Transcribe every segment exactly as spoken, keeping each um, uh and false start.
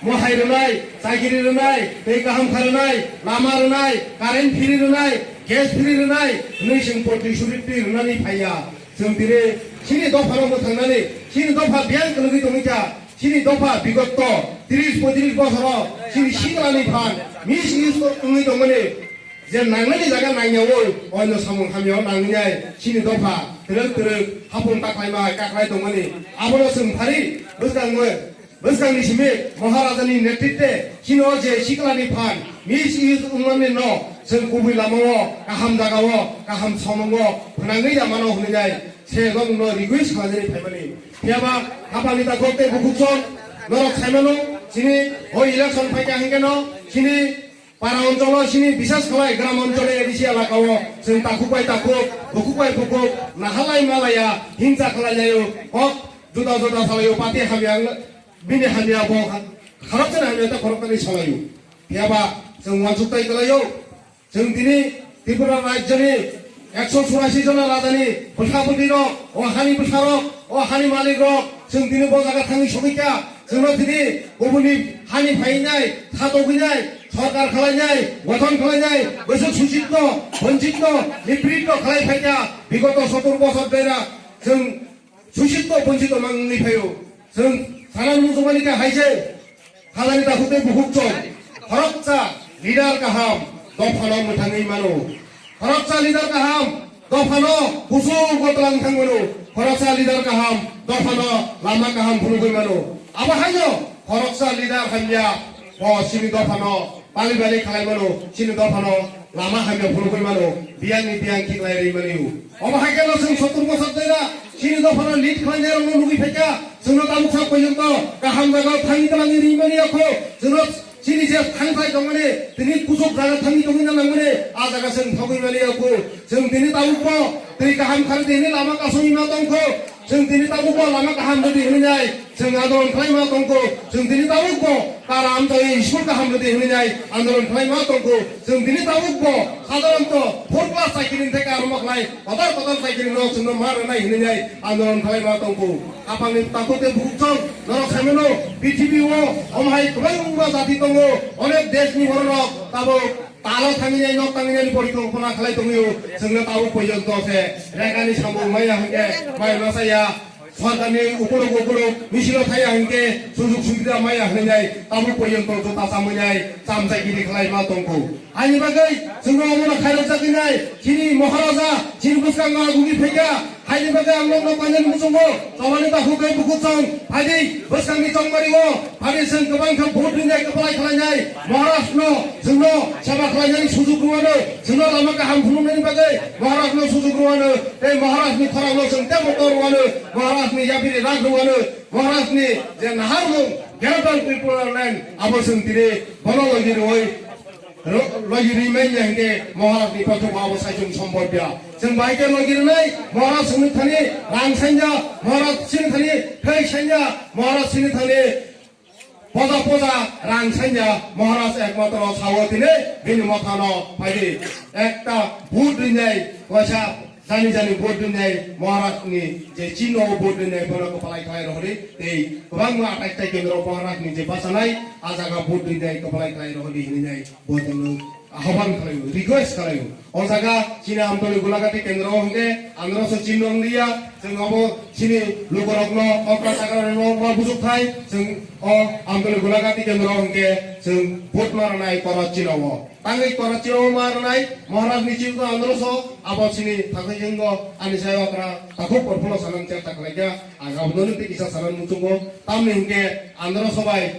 Mohai rwnai, chakiri rwnai, tei kaham kha rwnai, lama rwnai, current free rwnai, gas free rwnai, hwnwi chwng protishruti rwnani phaiya. Chwng tini chini dophano mwthangnani, chini dopha biyang kwlwgwi tongwi kha, chini dopha bigoto tris poitris bosoro chini siklani phan misuse wngwi tongmani. Je nangnani jaga nangyaui, oino samung hamyao nangwi nai, chini dopha twrwk twrwk hapung taklaima kaklai tongmani. Abono chwng phari bwskangwi, bwskangni simi Maharajani netritwe chini o je siklani phan misuse wngmani no chwng kubui lamao, kaham jagao, kaham somongo phwnangwi ya mano hwnwi nai se nokno request khlainani phaimani. Phiyaba hapani takhuk tei bukhuk chwng norok saimano chini o election phaikha hwnkhe no chini para oncholo chini bisas khlai gram onchole A D C elakao chwng takhuk bai takhuk, bukhuk bai bukhuk, nahalai malaya, hingsa khlai laio, kok juda juda salaio, pati hamya ang bini hamya bo kharok chana hamya ta khorok tani salaio. Phiyaba chwng wansuk tai kalaio. Chwng tini Tripura rajyoni ekso churasi jona rajani bwsa bwtwi rok, o hani bwsa rok, o hani malik rok, chwng tini bo jaga thangwi sogwi kha. Chwngno tini kubuni hani phainai, satogwinai, sorkar khwlainai, gothon khwlainai, bwswk suchitno, bonchitno, nipritno khwlai phaikha. Bigoto sotor bosor dera chwng suchitno, bonchitno mangwi phaio. Chwng sana nujukmani kha hai se. Halani takhuk tei bukhuk chwng khoroksa leader kaham dophano mwthangwi mano. Khoroksa leader kaham dophano kuchuk o twlang thang mano. Khoroksa leader kaham dophano lama kaham phunugwi mano. Abo haino khoroksa leader hamya bo chini dophano pali bali khlai mano, chini dophano lama hamya phunugwi mano, biyangni biyang khiklai rwi mano. Omo hai kheno chwng sotor bosor dera chini dophano lead khlainai rokno nugwi phaikha, chwngno tabuk sak porjonto kaham jagao thangwi twlangwi rwi mani yakho, chwngno chini je thangthai tongmani, tini kuchuk jaga thangwi tongwi na nangmani, a jaga chwng thogwi mani yakho. Chwng tini tabukbo twi kaham kharwi tini lama kasongwi ma tongkho, chwng tini tabukbo lama kaham rwdi hwnwi nai. Chwng andolon khlai ma tongkho, chwng tini tabukbo para amchawi school kaham rwdi hwnwi nai andolon khlai ma tongkho, chwng tini tabukbo sadharanto four class chakiri ni theka arombo khlai kotor kotor chakiri no chwngno ma rwnai hwnwi nai andolon khlai ma tongkho. Hapangni takhuk tei bukhuk chwng norok saimano, prithibi o omo hai kwbangma jati tongo, onek desh ni borok rok tabuk talo thangwi nai nok tangwi nai ni porikolpona khlai tongwi o, chwngno tabuk porjonto se rekani samung maya hwnkhe mai masa ya. Sorkarni ukuluk ukuluk misilo thaya hinkhe sujug subida maya hinwi nai tabuk porjonto juta chamwi nai chamchai giri khlai ma tongkho. Ani bagwi chwngno omono khairokjagwi nai chini Maharaja chini bwskango agugwi phaikha. Haini bagwi ang nokno painani muchungo chobani takhuk tei bukhuk chwng phaidi bwskangni chongbario. Phaidi chwng kwbang khe vote rinai kwplai khlainai Maharajno chwngno seba khlainani sujug rwano, chwngno lama kaham phunuknani bagwi Maharajno sujug rwano, tei Maharajni khorangno chwng tei motor rwano, Maharajni yapiri rak rwano, Maharajni je naharmung Greater Tripura Land abo chwng tini bono logi rwui ro-, logi rimanya hinkhe Maharajni pathak abo saichung sombobya. Chwng bai khe logi rwnai Maharaj chwngni thani rang sanya, Maharaj chini thani thai sanya, Maharaj chini thani poja poja rang sanya Maharaj ekmatro sao tini bini mothano phaidi ekta vote rinai waisa jani jani vote rinai Maharajni je chino vote rinai bono kwpalai khlai rohori tei kwbangma atai tai kendro Maharajni je bachanai a jaga vote rinai kwpalai khlai rohori hinwi nai bo tongno ahoban khlaio, request khlaio. O jaga chini Amtoli Gulagati kendro hwnkhe androso chini wng liya, chwng abo chini lukorokno okra chakrarokno ma bujukthai, chwng o Amtoli Gulagati kendro hwnkhe chwng vote ma rwnai korot chino o. Tangwi korot chino ma rwnai Maharajni chini androso abo chini thakhwi wngbo ani sai okra takhuk porphuno sanang chesta khlaikha, ang abo noni tei kisa sanang muchungo. Tamni hwnkhe androso bai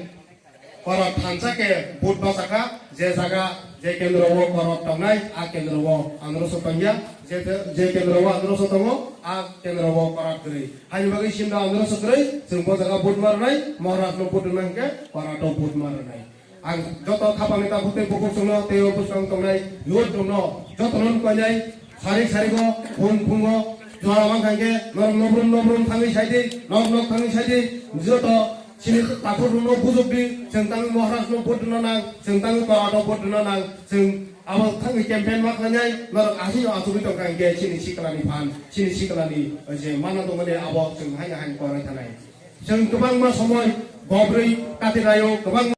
korot thansa khe vote bachakha, je jaga je kendro o korot tongnai, a kendro o androso tongya, je, je kendro o androso tongo, a kendro o korot kwrwi. Haini bagwi simno androso kwrwi, chwng bo jaga vote ma rwnai, Maharajno vote rwna hinkhe korot o vote ma rwnai. Ang joto khapangni takhuk tei bukhuk chwngno tei o bwskang tongnai youth rokno jotono nuklanai, sari sarigo, phung phungo, jora mankha hinkhe norok nobrum nobrum thangwi saidi, nok nok thangwi saidi, joto Chini takhuk rokno bujok di, chwng tangwi Maharaj no vote rwna nang, chwng tangwi Parado vote rwna nang, chwng abo thangwi campaign ma khlainai, norok asino achugwi tongkha hinkhe chini sikla ni phan, chini sikla ni je mana tongmani abo chwng haino haino korai thanai. Chwng kwbangma somoi Kobrwi Katirao kwbang